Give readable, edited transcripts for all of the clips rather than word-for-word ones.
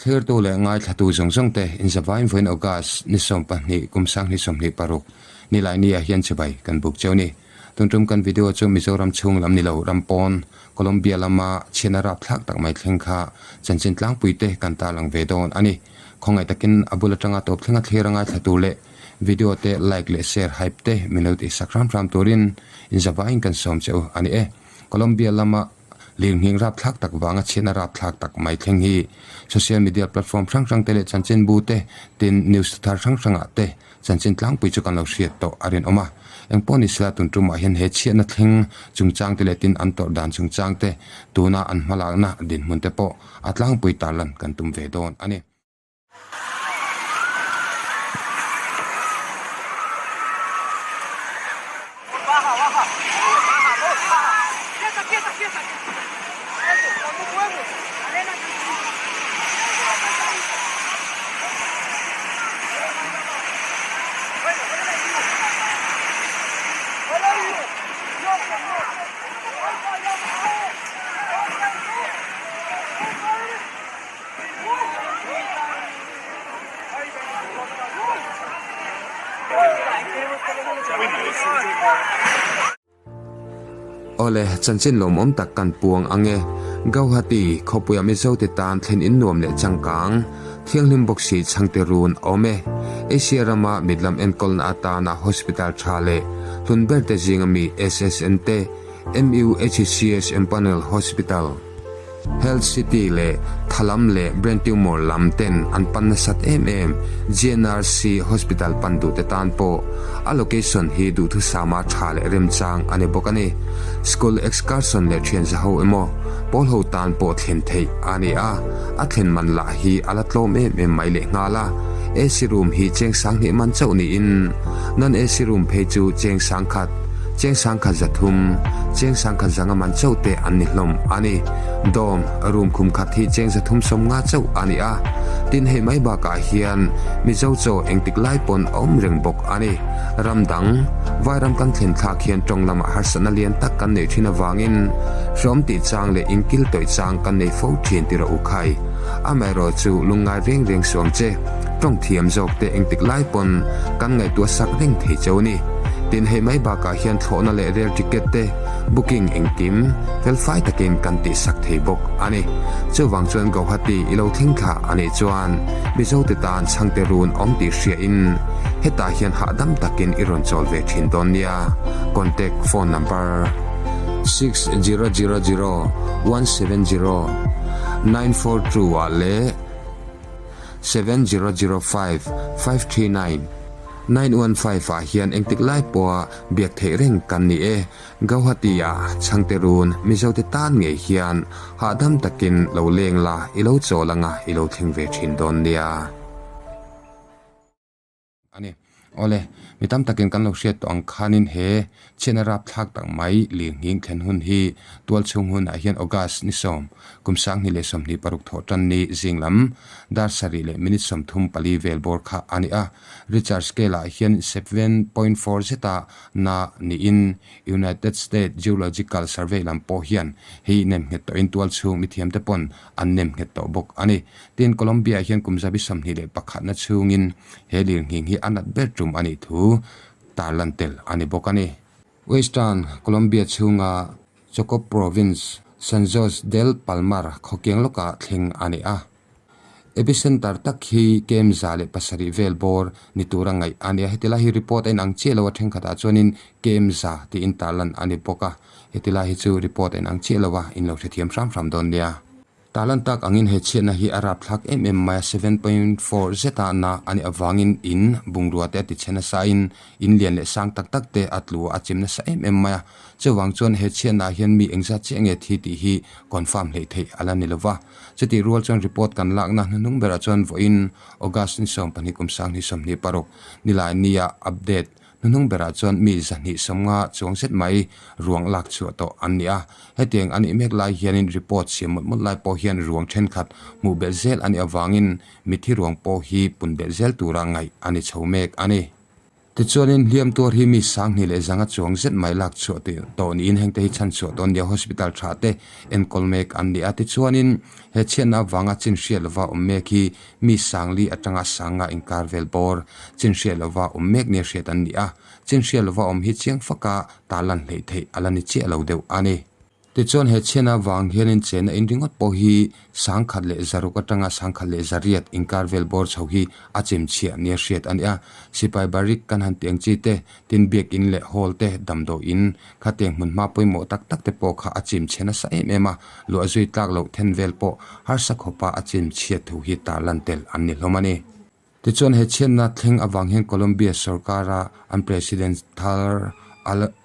Thlirtu leh ngaithlatu zawng zawng te inzavain vawiin August ni 12 kum 2026 nilai ni ah hian chibai kan buk cheu ni. Tun tum kan video chu Mizoram chhung lam ni lo ram pawn Colombia lama chhiatna rapthlak tak mai thleng kha chanchin tlangpui te kan tarlang ve dawn a ni. Khawngaih takin a bul atanga tawp thlenga thlir a ngaithlatu leh video te like leh share hype te min lo tihsak hram hram turin inzavain kan sawm che u a ni e. Colombia lama Lirnghing rapthlak tak vanga chhiatna rapthlak tak mai thleng hi social media platform hrang hrang te leh chanchinbu te tin news thar hrang hrangah te chanchin tlangpui chu kan lo hriat tawh a rinawm a. Engpawh ni sela tun tumah hian he chhiatna thleng chungchang te leh tin an tawrh dan chungchang te tuna an hmalakna dinhmun te pawh a tlangpui tarlan kan tum ve dawn a ni. Awle, chanchin lawmawm tak kan puang ang e. Gauhati, khawpuia Mizote tan thlen in nuam leh changkang, thianghlim bawk si chhangte run a awm e. Asia rama mitlam enkawlna atana hospital tha leh hlun berte zinga mi SSN te, MUHCS Empanel Hospital, Health City leh Thalam leh Brain Tumor lam ten an pan nasat em em. GNRC Hospital pan duhte tan pawh a location hi duhthusama tha leh remchang a ni bawk a ni. School excursion leh thian zaho emaw pawl ho tan pawh thlen theih a ni a, a thlen man lah hi a la tlawm em em mai leh nghal a. AC room hi cheng sanghnih man chauh niin non-AC room phei chu cheng sangkhat, Cheng sangkhat 300, cheng sangkhat 500 man chauh te an ni hlawm a ni. Dawm, room khum khat hi cheng 350 chauh a ni a. Tin hei mai bakah hian Mizo chaw engtik lai pawn a awm reng bawk a ni. Ram dang, Vairam kan thlen thlak hian tawng lamah harsatna lian tak kan neih thin avangin hrawm tih chang leh inkil tawih chang kan nei fo thin ti rawh u khai. Amaherawh chu lungngai reng reng suang che, tawng thiam zawk te engtik lai pawn kan ngaihtuah sak reng thei cheu a ni. Tin hei mai bakah hian thlawhna leh rail ticket te booking engkim felfai takin kan tihsak thei bawk a ni. Chuvang chuan Gauhati i lo thleng thla a nih chuan Mizote tan chhangte run awm tih hriain hetah hian hahdam takin i rawn chawl ve thin dawn nia. Contact phone number, 6000 170 942 ah leh 7005 539 915 ah hian engtik lai pawha biak theih reng kan ni e. Gauhati ah Chhangte run Mizote tan ngei hian hahdam takin lo leng la i lo chawl anga i lo thleng ve thin dawn nia. A ni. Awle, mi tam takin kan lo hriat tawh ang khanin he chhiatna rapthlak tak mai lirnghing thlen hun hi tualchhung hunah hian August ni 10, kum 2026 thawh tan ni zing lam dar sarih leh minute 34 vel bawr kha a ni a. Richter scale ah hian 7.4 zeta na niin United States Geological Survey lam pawh hian hei nem nghet tawhin tualchhung mithiamte pawn an nem nghet tawh bawk a ni. Tin, Colombia hian kum zabi 21 na chhungin he lirnghing hi a nat ber tum a nih thu tarlan tel a ni bawk a ni. Western Colombia chhunga Chocó Province, San Jose del Palmar khawkiang lawkah thleng a ni a. Epicenter tak hi kem 107 vel bawr ni tura ngaih a ni a. Heti lai hi report a inang chiah lo a, thenkhatah chuanin kem za tiin tarlan a ni bawk a. Heti lai hi chu report a inang chiah lo a, in lo hrethiam hram hram dawn nia. Talan tak angin he chhiatna hi a rapthlak em em mai a, 7.4 zeta na a nih avangin in bungrua te a ti chhe nasa in, in lian leh sang tak tak te a tlu a, a chim nasa em em mai a. Chuvang chuan he chhiatnaah hian mi engzat chiah nge thi tih hi confirm hleih theih a la ni lova. Chutih rual chuan report kan lakna hnuhnung berah chuan vawiin August ni 12 kum 2026 nilai nia update Hnuhnung berah chuan mi 250 chuang zet mai ruang lak chhuah tawh an ni a. Hetiang a nih mek lai hianin report siam mawlh mawlh lai pawh hian ruang thenkhat hmuh belh zel a nih avangin mithi ruang pawh hi pun belh zel tura ngaih a ni chho mek a ni. Tichuanin hliam tuar hi mi 2000 leh 500 chuang zet mai lak chhuah tawh niin hengte hi chhanchhuah dawn nia hospital tha te enkawl mek an ni a. Tichuanin he chhiatna avanga chin hriat lova awm mek hi mi 4000 atanga 5000 inkar vel bawr chin hriat lova awm mek nia hriat an ni a. Chin hriat lova awm hi chiang faka tarlan hleih theih a la ni chiah lo deuh a ni. Tichuan he chhiatna avang hianin chenna in ringawt pawh hi 1600 atanga 1800 inkar vel bawr chho hi a chim chhiah nia hriat a ni a. Sipai barrick kan han tih ang chi te, tin biakin leh hall te, damdawiin khatiang hmunhma pawimawh tak tak te pawh kha a chim chhe nasa em em a, luah zui tlak loh then vel pawh harsa khawpa a chim chhiat thu hi tarlan tel an ni hlawm a ni. Tichuan he chhiatna thleng avang hian Colombia sorkara an President thar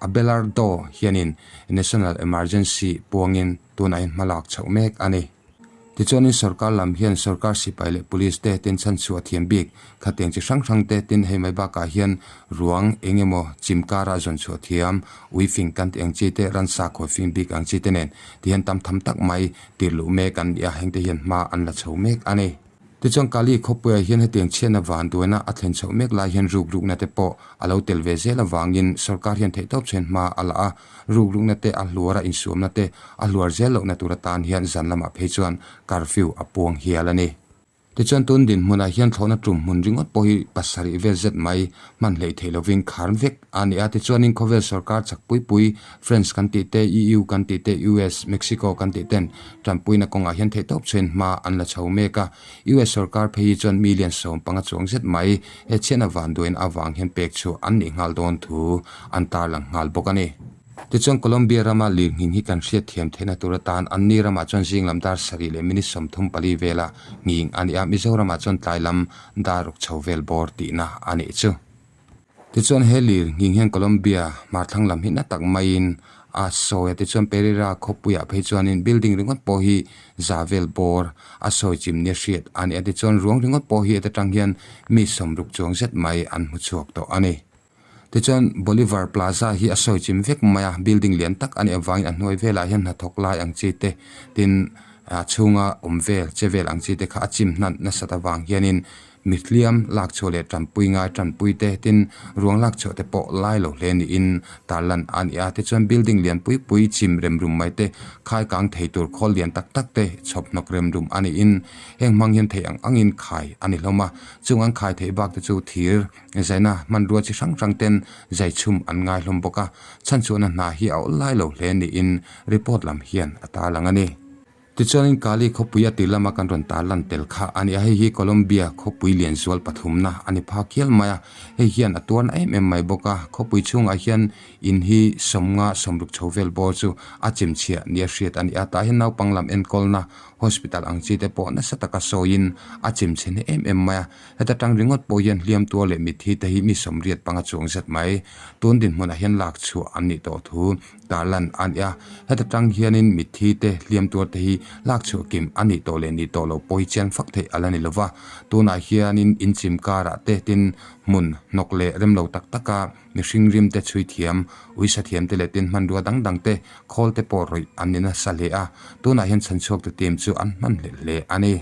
Abelardo hianin National Emergency puangin tunah hian hma lak chhoh mek a ni. Tichuanin sorkar lam hian sorkar sipai leh police te tin chhanchhuah thiam bik khatiang chi hrang hrang te tin hei mai bakah hian ruang eng emaw chim kara zawn chhuah thiam ui fing kan tih ang chi te ransa khawi fing bik ang chi te nen tihian tam tham tak mai tir luh mek an ni a, hengte hian hma an la chho mek a ni. Tichuan Kali khawpuiah hian hetiang chhiatna vanduaina a thlen chhoh mek lai hian rukrukna te pawh a lo tel ve zel avangin sorkar hian theihtawp chhen hma a la a, rukrukna te a hluar a insuamna te a hluar zel lohna tur atan hian zan lamah phei chuan curfew a puang hial a ni. Tichuan tun dinhmunah hian thlawhna tum hmun ringawt pawh hi pasarih vel zet mai hman hleih theih lovin khar vek a ni a. Tichuanin khawvel sorkar chak pui pui France kan tih te, EU kan tih te, US, Mexico kan tih ten tanpuina kawngah hian theihtawp chhuain hma an la chho mek a. US sorkar phei hi chuan million 15 chuang zet mai he chhiatna vanduaina avang hian pek chhuah an nih nghal dawn thu an tarlang nghal bawk a ni. Tichuan Colombia rama lirnghing hi kan hriatthiam theihna tur atan anni ramah chuan zing lam dar sarih leh minute 34 vela nghing a ni a, Mizoramah chuan tlai lam dar ruk chho vel bawr tihna a nih chu. Tichuan he lir nghing hian Colombia hmarthlang lam hi na tak maiin a sawi a, tichuan Pereira khawpuiah phei chuanin building ringawt pawh hi za vel bawr a sawi chim nia hriat a ni a, tichuan ruang ringawt pawh hi heta tang hian mi 60 chuang zet mai an hmu chhuak tawh a ni. Tichuan Bolivar Plaza hi a sawi chim vek mai a, building lian tak a nih avangin a hnuai velah hian hnathawk lai ang chi te tin a chhunga awm vel che vel ang chi te kha a chim hnan nasat avang hianin Mi hliam lak chhuah leh tanpui ngai tanpui te tin ruang lak chhuah te pawh lai lo hle niin tarlan a ni a. Tichuan building lian pui pui chim rem rum mai te khai kang thei tur khawl lian tak tak te chhawp hnawk rem rum a niin heng hmang hian thei ang angin khai a ni hlawm a. Chung an khai theih bak te chu thir zaina hmanrua chi hrang hrang ten zai chhum an ngai hlawm bawk a. Chhanchhuahna hna hi a awl lai lo hle niin report lam hian a tarlang a ni. Tichuanin Cali khawpui a tir lama kan rawn tarlan tel kha a ni a, hei hi Colombia khawpui lian zual pathumna a ni phak hial mai a, hei hian a tuarna em em mai bawk a, khawpui chhungah hian in hi 50 60 chho vel bawr chu a chimchhiah nia hriat a ni a, tah hian naupang lam enkawlna hospital ang chi te pawh nasa taka sawiin a chimchhe hne em em mai a, heta tang ringawt pawh hian hliam tuar leh mitthi te hi mi 85 chuang zet mai tun dinhmunah hian lak chhuah an nih tawh thu Tarlan a ni a, heta tang hianin mitthi te hliam tuar te hi lak chhuah kim a nih tawh leh nih tawh loh pawh hi chian fak theih a la ni lova. Tunah hianin inchim karah te tin hmun hnawk leh rem lo tak taka mihring rim te chhui thiam, uisa thiam te leh tin hmanrua dang dang te khawl te pawh rawih an ni nasa hle a, tunah hian chhanchhuak te team chu an hman hlelh hle a ni.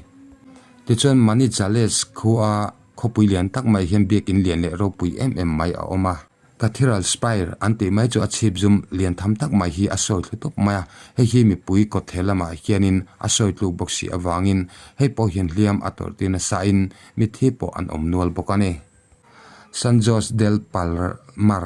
Tichuan Manizales khua khawpui lian tak mai hian biakin lian leh ropui em em mai a awm a. Cathedral Spire an tih mai chu a chhip zum lian tham tak mai hi a sawi thlu tawp mai a, hei hi mipui kawttheh lamah hianin a sawi tluk bawk si avangin hei pawh hian hliam a tawrh tir nasa in mitthi pawh an awm nual bawk a ni. San Jose del Palmar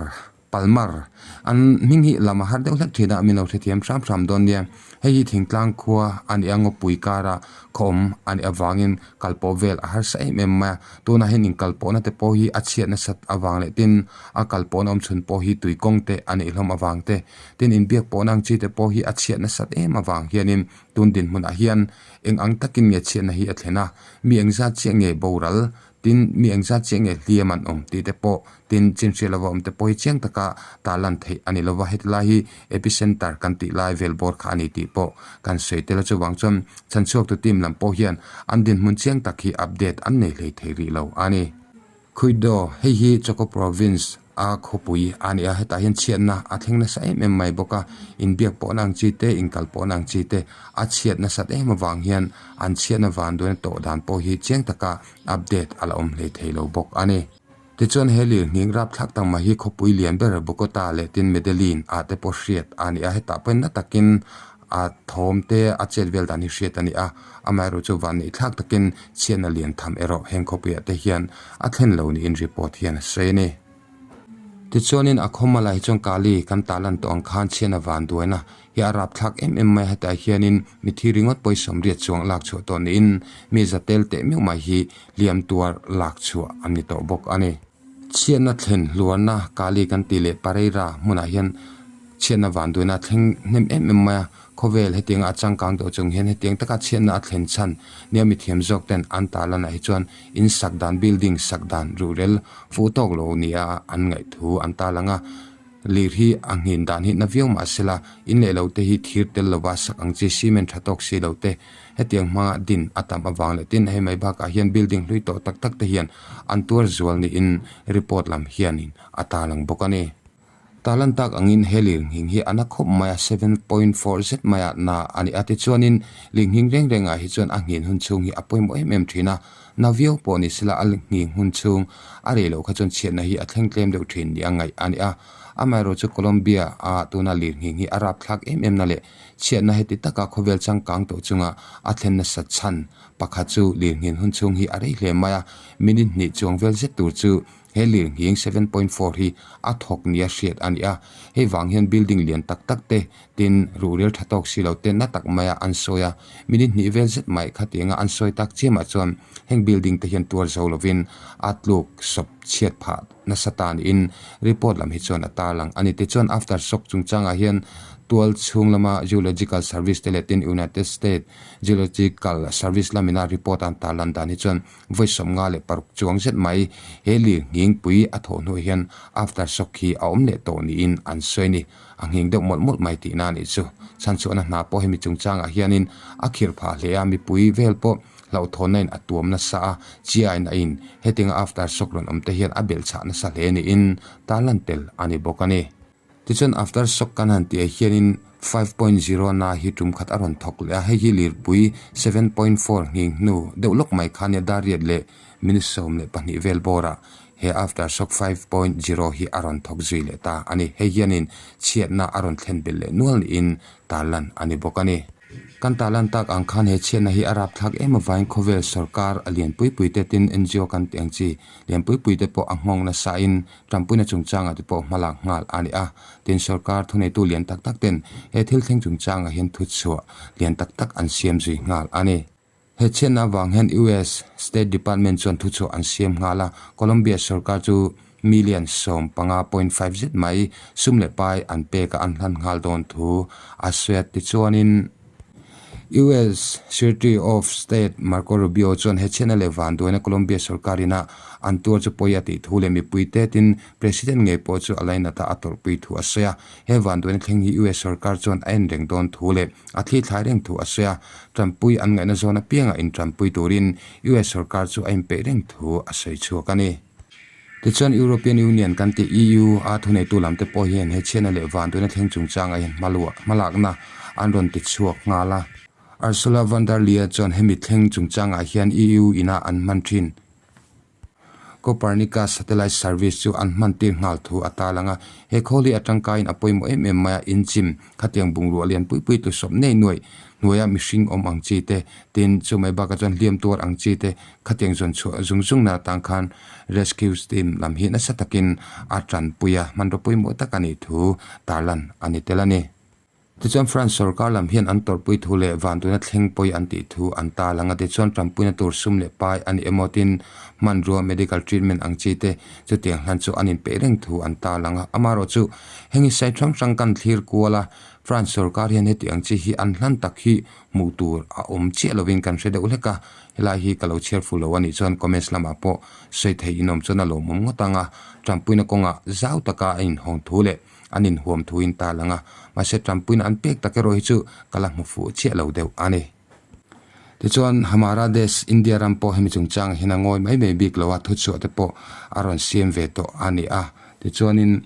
Palmar an hming hi lam a har deuh hlek thin a, min lo hrethiam hram hram dawn nia. Hei hi thingtlang khua a ni a, ngawpui kara khaw awm a nih avangin kalpawh vel a harsa em em mai a, tunah hian inkalpawhna te pawh hi a chhiat nasat avang leh tin a kalpawhna awm chhun pawh hi tui kawng te a neih hlawm avang te, tin inbiak pawhna ang chi te pawh hi a chhiat nasat em avang hianin tun dinhmunah hian eng ang takin nge chhiatna hi a thlen a, mi engzat chiah nge boral Tin, mi engzat chiah nge hliam an awm tih te pawh, tin, chin hriat lova awm te pawh hi chiang taka tarlan theih a ni lova, heti lai hi epicenter kan tih lai vel bawr kha a ni tih pawh kan sawi tel a, chuvang chuan chhanchhuaktu team lam pawh hian an dinhmun chiang tak hi update an nei hlei thei rih lo a ni. Khuido, hei hi Choco Province a khawpui a ni a, hetah hian chhiatna a thleng nasa em em mai bawk a, inbiak pawhna ang chi te, inkal pawhna ang chi te a chhiat nasat em avang hian an chhiatna vanduaina tawh dan pawh hi chiang taka update a la awm hlei thei lo bawk a ni. Tichuan he lirnghing rapthlak tak mai hi khawpui lian ber Bogota leh tin Medellin ah te pawh hriat a ni a, hetah pawhin na takin a thawm te a chet vel dan hi hriat a ni a, amaherawh chu vanneih thlak takin chhiatna lian tham erawh heng khawpuiah te hian a thlen lo niin report hian a sawi a ni. Tichuanin a khawma lah hi chuan Kali kan tah lan tawh ang khan chhiatna vanduaina hi a rapthlak em em mai a, hetah hianin mithi ringawt pawisa riat chuang lak chhuah tawh niin mi za tel teh meuh mai hi hliam tuar lak chhuah an ni tawh bawk a ni. Chhiatna thlen hluarna Kali kan tih leh Pareira hmunah hian chhiatna vanduaina a thleng hnem em em mai a, khawvel hetianga a changkang tawh chung hian hetiang taka chhiatna a thlen chhan nia mithiam zawk ten an tarlanah hi chuan in sak dan building sak dan ruhrel fuh tawk lo nia an ngaih thu an tarlang a. Lir hi a nghin dan hi na viau mah sela, in leh lo te hi thir tel lova sak ang chi cement tha tawk si lo te hetiang hmanga din a tam avang leh tin hei mai bakah hian building hlui tawh tak tak te hian an tuar zual niin report lam hianin a tarlang bawk a ni. Tarlan tak angin he lirnghing hi a na khawp mai a, 7.4 zet maia na a ni a, tichuanin lirnghing reng rengah hi chuan a nghin hun chhung hi a pawimawh em em thin a, Na viau pawh ni sela a nghing hun chhung a rei loh kha chuan chhiatna hi a thleng tlem deuh thin ni a ngaih a ni a. Amaherawh chu Colombia a tuna lirnghing hi a rapthlak em em na leh chhiatna heti taka khawvel changkang tawh chunga a thlen nasa chhan pakhat chu lirnghin hun chhung hi a rei hle mai a, minute hnih chuang vel zet tur chu he lirnghing 7.4 hi a thawk nia hriat a ni a. Hei vang hian building lian tak tak te Tin, ruhrel tha tawk si lo te na tak maia an sawi a, minute hnih vel zet mai khatianga an sawi tak chiamah chuan heng building te hian tuar zo lovin a tluk sawp chhiat phah nasa ta niin report lam hi chuan a tarlang a ni. Tichuan after shock chungchangah hian tual chhung lama geological service te leh tin United State Geological Service lamina report an tarlan dan hi chuan vawi 56 chuang zet mai he lir nghingpui a thawh hnuah hian after shock hi a awm leh tawh niin an sawi a ni. A nghing deuh mawlh mawlh mai tihna a nih chu. Chhanchhuahna hna pawh hemi chungchangah hianin a khirh phah hle a, mipui vel pawh hlauhthawnna in a tuam nasa a, chiain a in hetinga after shock rawn awm te hian a belh chhah nasa hle niin tarlan tel a ni bawk a ni. Tichuan after shock kan han tih ah hianin 5.0 na hi tum khat a rawn thawk leh a, hei hi lirpui 7.4 nghing hnu deuh lawk mai kha nia Dariat leh minute 12 vel bawrah He aftershock 5.0 hi a rawn thawk zui leh ta a ni. Hei hianin chhiatna a rawn thlen belh leh nual niin tarlan a ni bawk a ni. Kan tarlan tak ang khan he chhiatna hi a rapthlak em avangin khawvel sorkar a lian pui pui te tin NGO kan tih ang chi lian pui pui te pawh a nghawng nasain tanpuina chungchangah te pawh hmalak nghal a ni a. Tin sorkar thuneitu lian tak tak ten he thil thleng chungchangah hian thuchhuah lian tak tak an siam zui nghal a ni. He chhiatna avang hian US State Department chuan thuchhuah an siam nghal a, Colombia sorkar chu million 15.5 zet mai sum leh pai an pek a an hlan nghal dawn thu a sawi a. Tichuanin US Secretary of State Marco Rubio chuan he chhiatna leh vanduaina Colombia sorkar ina an tuar chu pawi a tih thu leh mipui tetin President ngei pawh chu a lainata a tawrhpui thu a sawi a. He vanduaina thleng hi US sorkar chuan a en reng dawn thu leh A thli thlai reng thu a sawi a, Tanpui an ngaihna zawn apiangah intanpui turin US sorkar chu a inpeih reng thu a sawi chhuak a ni. Tichuan European Union kan tih EU a thuneitu lamte pawh hian he chhiatna leh vanduaina thleng chungchangah hian hmalakna an rawn ti chhuak nghal a. Ursula von der Leyen chuan hemi thleng chungchangah hian EU ina an hman thin. Copernicus Satellite Service chu an hman tir nghal thu a tarlang a, he khawl hi a tangkaiin a pawimawh em em mai a, inchim khatiang bungrua lian pui pui tlu sawp nei nuaih hnuaia mihring awm ang chi te, tin chu mai bakah chuan hliam tuar ang chi te khatiang zawn chhuah zung zung na atang khan rescue team lam hi nasa takin a tanpui a, hmanraw pawimawh tak a nih thu tarlan a ni tel a ni. Tichuan France sorkar lam hian an tawrhpui thu leh vanduaina thleng pawi an tih thu an tarlang a, tichuan tanpuina tur sum leh pai a ni emaw tin hmanrua medical treatment ang chi te chutiang hlan chu an inpeih reng thu an tarlang a. Amaherawh chu heng hi side hrang hrang kan thlir kual a, France sorkar hian heti ang chi hi an hlan tak hi hmuh tur a awm chiah lovin kan hre deuh hlek a, helai hi ka lo chhiar fuh lo a nih chuan comments lamah pawh sawi theih in awm chuan a lawmawm ngawt ang a, tanpuina kawngah zau taka a inhawng thu leh An inhuam thuin ta lang a, mahse tanpuina an pek tak erawh hi chu ka la hmu fuh chiah lo deuh a ni. Tichuan, Hamara Desh, India ram pawh hemi chungchangah hian a ngawi mai mai bik lo a, thuchhuah te pawh a rawn siam ve tawh a ni a. Tichuanin,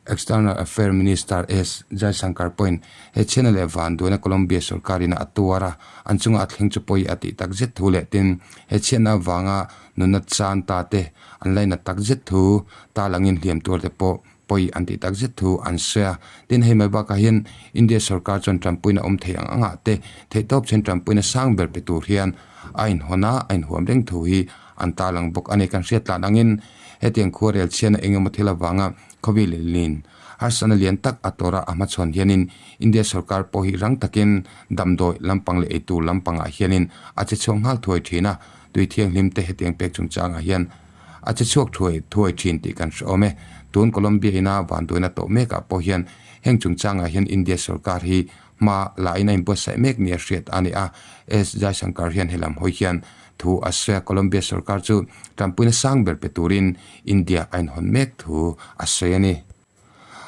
External Affair Minister S Jaishankar pawhin he chhiatna leh vanduaina Colombia sorkarin a tuar a, an chunga a thleng chu pawi a tih tak zet thu leh tin he chhiatna avanga nunna chan ta te an lainat tak zet thu talangin hliam tuar te pawh pawi an tih tak zet thu an sawi a. Tin hei mai bakah hian India sorkar chuan tanpuina awm thei ang angah te theihtawp chhen tanpuina sang ber pe tur hian a inhawn a, a inhuam reng thu hi an tarlang bawk a ni. Kan hriat tlan angin hetiang khuarel chhiatna engemaw thil avanga khawvel in harsatna lian tak a tawrh a, a hmachhawn hianin India sorkar pawh hi rang takin damdawi lampang leh eitur lampangah hianin a che chhuak nghal thuai thin a, tui thianghlim te hetiang pek chungchangah hian a che chhuak thuai thuai thin tih kan hre awm e. Tun Colombia ina vanduaina tawh mekah pawh hian heng chungchangah hian India sorkar hi hma la in a inbuatsaih mek nia hriat a ni a. S Jaishankar hian helam hawi hian thu a sawi a, Colombia sorkar chu tanpuina sang ber pe turin India a inhawn mek thu a sawi a ni.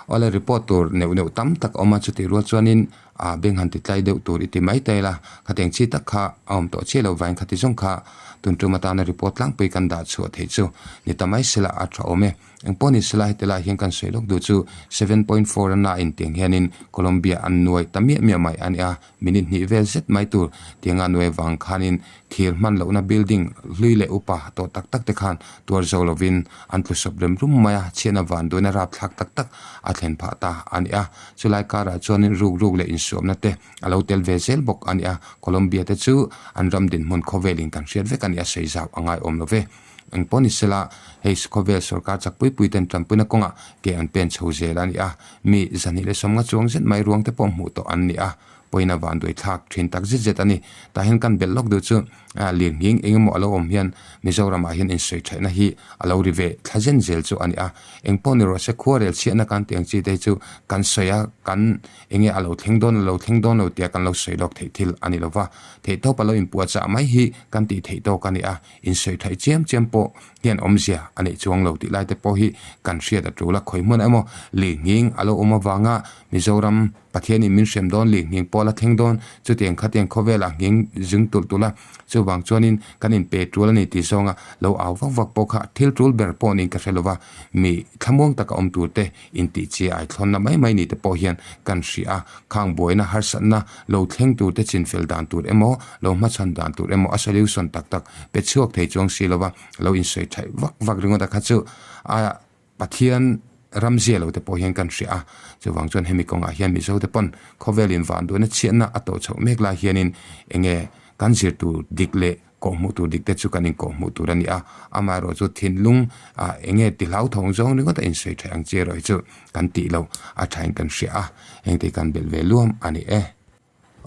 Awle report tur neuh neuh tam tak a awm a, chutih rual chuanin ah beng han ti tlai deuh tur i ti mai ta ila, khatiang chi tak kha a awm tawh chiah lo vain khati zawng kha tun tum atana report tlangpui kan dah chhuah theih chu ni ta mai sela a tha awm e. Engpawh ni sela heti lai hian kan sawi lawk duh chu 7.4 a na intiang hianin Colombia an nuai ta miah miah mai a ni a, Minute hnih vel zet mai tur tianga nuai vang khanin thir hman lohna building hlui leh upa tawh tak tak te khan tuar zo lovin an tlu sawp rem rum mai a, chhiatna van duaina rapthlak tak tak a thlen phah ta a ni a. Chulai karah chuanin ruk ruk leh insuamna te a lo tel ve zel bawk a ni a, Colombia te chu an ram dinhmun khawvelin kan hriat vek a ni a, sawi zau a ngai awm lo ve. Engpawh ni sela, hei khawvel sorkar chak pui pui ten tanpuina kawngah ke an pen chho zel a ni a, mi 250 chuang zet mai ruang te pawh hmuh tawh an ni a, pawina vanduai thlak thin tak zet zet a ni. Tah hian kan belh lawk duh chu lirnghing eng emaw a lo awm hian Mizoramah hian insawi thaihna hi a lo ri ve thla zen zel chu a ni a, engpawh ni rawh se khuarel chhiatna kan tih ang chi te hi chu kan sawi a, kan eng nge a lo thleng dawn a lo thleng dawn lo tia kan lo sawi lawk theih thil a ni lo va, theihtawp a lo inpuahchah mai hi kan tih theih tawk a ni a. Insawi thaih chiam chiam pawh hian awmzia a neih chuang lo tih lai te pawh hi kan hriat a tul a, khawi hmun emaw lirnghing a lo awm avanga Mizoram Pathianin min hrem dawn lirnghing pawh a la thleng dawn, chutiang khatiang khawvelah nghing zung tulh tulh a, chuvang chuanin kan inpe tul a ni tih zawnga lo au vak vak pawh kha thil tul ber pawh niin ka hre lo va, mi thlamuang taka awm tur te intih chi ai thlawnna mai mai ni te pawh hian kan hria a, khang buaina harsatna lo thleng tur te chinfel dan tur emaw, lo hmachhawn dan tur emaw a solution tak tak pe chhuak thei chuang si lova lo insawi thaih vak vak ringawt a kha chu a Pathian ram zia lo te pawh hian kan hria a, chuvang chuan hemi kawngah hian Mizo te pawn khawvel in van duhna chhiatna a tawh chhoh mek lai hianin enge kan zir tur dik leh kawhhmuh tur dik te chu kan inkawhhmuh tur a ni a, amaherawh chu thinlung ah eng nge ti hlauthawng zawng ringawt a insawi thaih ang chi erawh hi chu kan tih lo a thain kan hria a, heng te hi kan belh ve luam a ni e.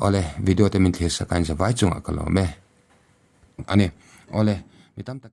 Awle, video te min thlir sak a inzavai chungah ka lawm e. A ni. Awle, mi tam tak.